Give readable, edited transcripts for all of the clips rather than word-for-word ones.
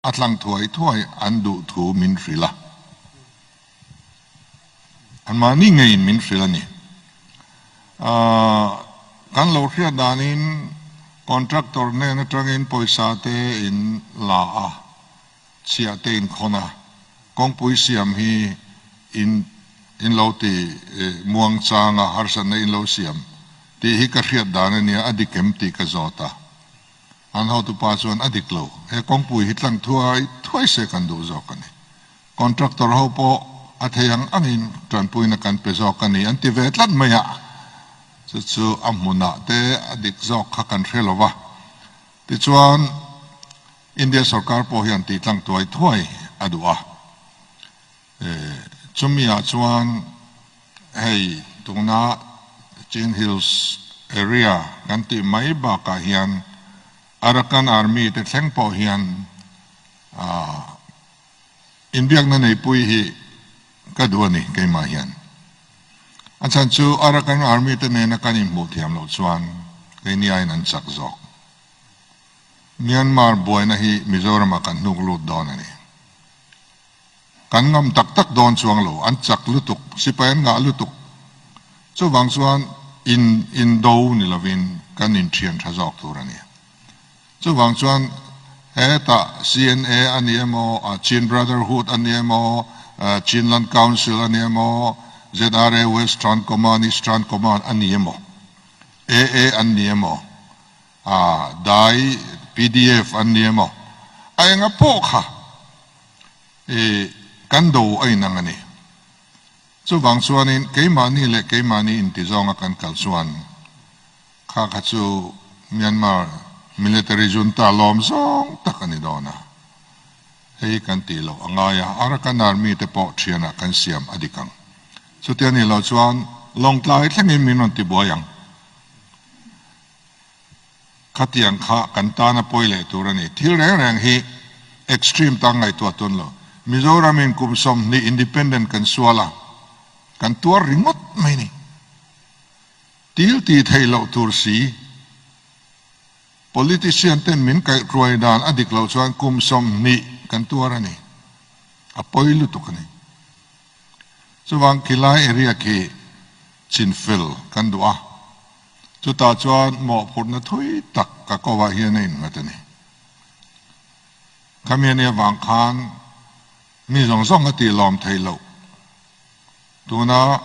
A tlang thuai thuai an duh thu min hrilh a. Anmah nih ngei in min hrilh a ni. Kan lo hriat danin contractor hnen atangin pawisa te in la a, chhiah te in khawn a, kawngpui siam hi in in lo ti muangchang a, harsatna in lo siam tih hi ka hriat dan a nia, a dik em tih ka zawt a. An hotupa chuan a dik lo, he kawngpui hi tlang thuai thuai se kan duh zawk a ni. Contractor ho pawh a thei ang angin tanpuina kan pe zawk a ni an ti ve tlat mai a, chu chu a hmunah te a dik zawk kha kan hre lo va. Tichuan, India sorkar pawh hian tih tlang tuai thuai a duh a. Chumi ah chuan hei tuna Chin Hills area kan tih mai bakah hian Arakan Army te thleng pawh hian inbiakna neipui hi ka duh a ni keimah hian. A chhan chu Arakan Army te nena kan inhmuh thiam loh chuan keini aiin an chak zawk. Myanmar buaina hi Mizoramah kan hnuk lut dawn a ni. Kan ngam tak tak dawn chuang lo, an chak lutuk, sipai an ngah lutuk. Chuvang chuan in indo ni lovin kan inthian tha zawk tur a ni. Chuvang chuan hetah CNA a ni emaw, Chin Brotherhood a ni emaw, Chinland Council a ni emaw, ZRA Western Command, Eastern Command a ni emaw, AA an ni emaw, Dai pdf an ni emaw, a enga pawh kha I kan do a inang a ni. Chuvang chuanin keimahni leh keimahni intizawnga kan kal chuan kha kha chu Myanmar military junta lawm zawng tak a ni dawn a. Hei kan tih loh a ngai a, Arakan Army te pawh thianah kan siam a dik ang. Chutia nih loh chuan Lawngtlai thlengin min rawn tibuai ang. Khatiang kha kan tana pawi leh tur a ni. Thil reng reng hi extreme tan ngaihtuah tun lo. Mizoram in kum 20 independent kan sual a, kan tuar ringawt mai ni. Til ti theih loh tur si. Politician ten min kaihhruai dan a dik loh chuan kum 20 kan tuar a ni. A pawi lutuk a ni. Chuvang khilai area khi chinfel kan duh a. Chutah chuan mawhphurhna thui tak ka kovah hian a innghat a ni. Khami a nih avang khan mi zawng zawng a tih lawm theih loh. Tuna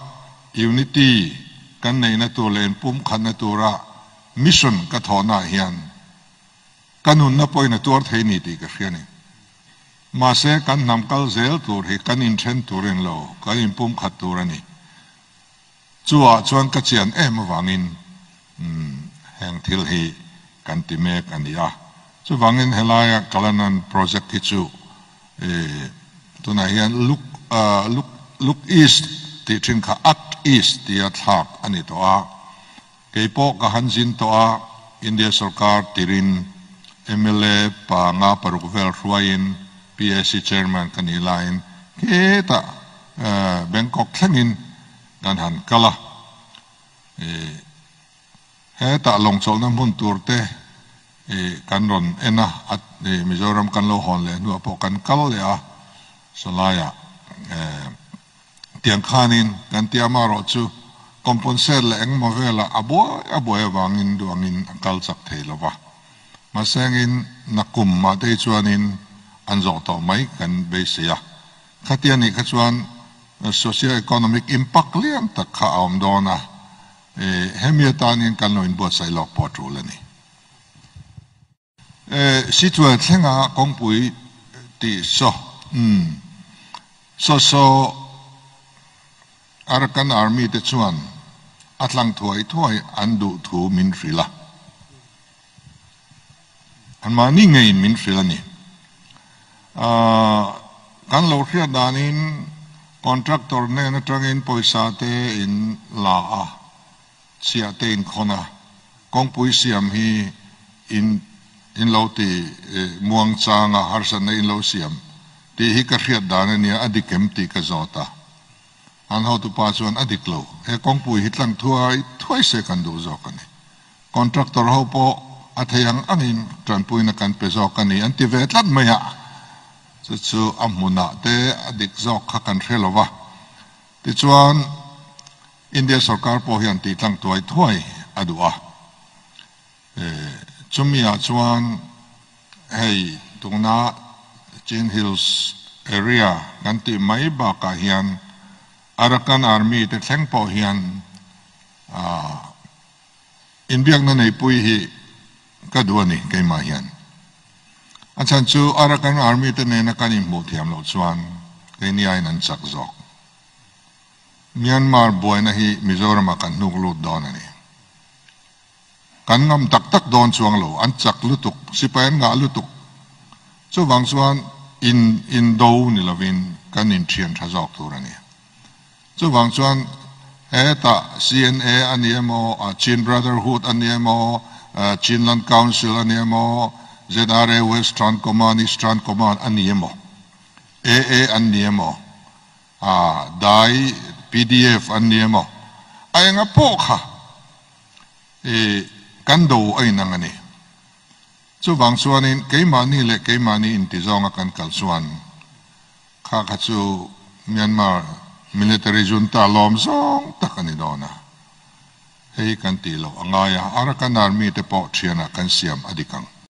unity kan neihna tur leh inpumkhatna tura mission ka thawhnaah hian ka nunna pawhin a tuar thei ni tih ka hria a ni. Mahse kan hnam kal zel tur hi kan inthen tur in lo, kan inpumkhat tur a ni. Chuah chuan ka chian em avangin heng thil hi kan ti mek a ni a. Chuvangin helaia Kalanan project hi chu tunah hian Look Look Look East tih thin kha Act East tia thlak a ni tawh a. Kei pawh ka han zin tawh a, India sorkar tirin mla panga paruk vel hruaiin PAC chairman ka nih laiin hetah Bangkok thlengin kan han kal a. Hetah lawngchawlhna hmun tur te kan rawn en a, Mizoram kan lo hawn leh hnuah pawh kan kal leh a, sawlaiah Tiang khanin kan ti amarawh chu compensate leh engmaw velah a buai a buai avangin duangin a kal chak thei lo va. Mahsengin nakum mah te hi chuanin an zawh tawh mai kan beisei a. Khatia nih kha chuan socio-economic impact lian tak kha a awm dawn a, hemi atanin kan lo inbuatsaih lawk pawh a tul a ni. Sichuan thlenga kawngpui tih saw umm saw saw Arakan Army te chuan a tlang thuai thuai an duh thu min hrilh a. Anmahni ngeiin min hrilh a ni. Kan lo hriat danin contractor hnen atangin pawisa te in la a. Chhiah te inkhawn a, kawngpui siam hi in in lo ti muangchang a, harsatna in lo siam tih hi ka hriat dan a nia, a dik em tih ka zawt a. An hotupa chuan a dik lo, he kawngpui hi tlang thuai thuai se kan duh zawk a ni. Contractor ho pawh a thei ang angin tanpuina kan pe zawk a ni an ti ve tlat mai a. Cucu a hmun ah te a dik zawk kha kan hre lo va. Tichuan India sorkar pawh hian tih tlang tuai thuai a duh a. Chumi ah chuan hei tuna Chin Hills area kan tih mai bakah hian Arakan Army te thleng pawh hian inbiakna neipui hi ka duh a ni keimah hian. A chhan chu Arakan Army te nena kan inhmuh thiam loh chuan keini aiin an chak zawk. Myanmar buaina hi Mizoramah kan hnuk lut dawn a ni. Kan ngam tak tak dawn chuang lo, an chak lutuk, sipai an ngah lutuk. Chuvang chuan in indo ni lovin kan inthian tha zawk tur a ni. Chuvang chuan hetah CNA a ni emaw, Chin Brotherhood a ni emaw, Chinland Council a ni emaw, ZRA Western Command, Eastern Command a ni emaw, AA an ni emaw, Dai PDF an ni emaw, a enga pawh kha i kan do a inang a ni. Chuvang chuanin keimahni leh keimahni intizawnga kan kal chuan kha kha chu Myanmar military junta lawm zawng tak a ni dawn a, hei kan tih loh a ngai a, Arakan Army te pawh thianah kan siam a dik ang.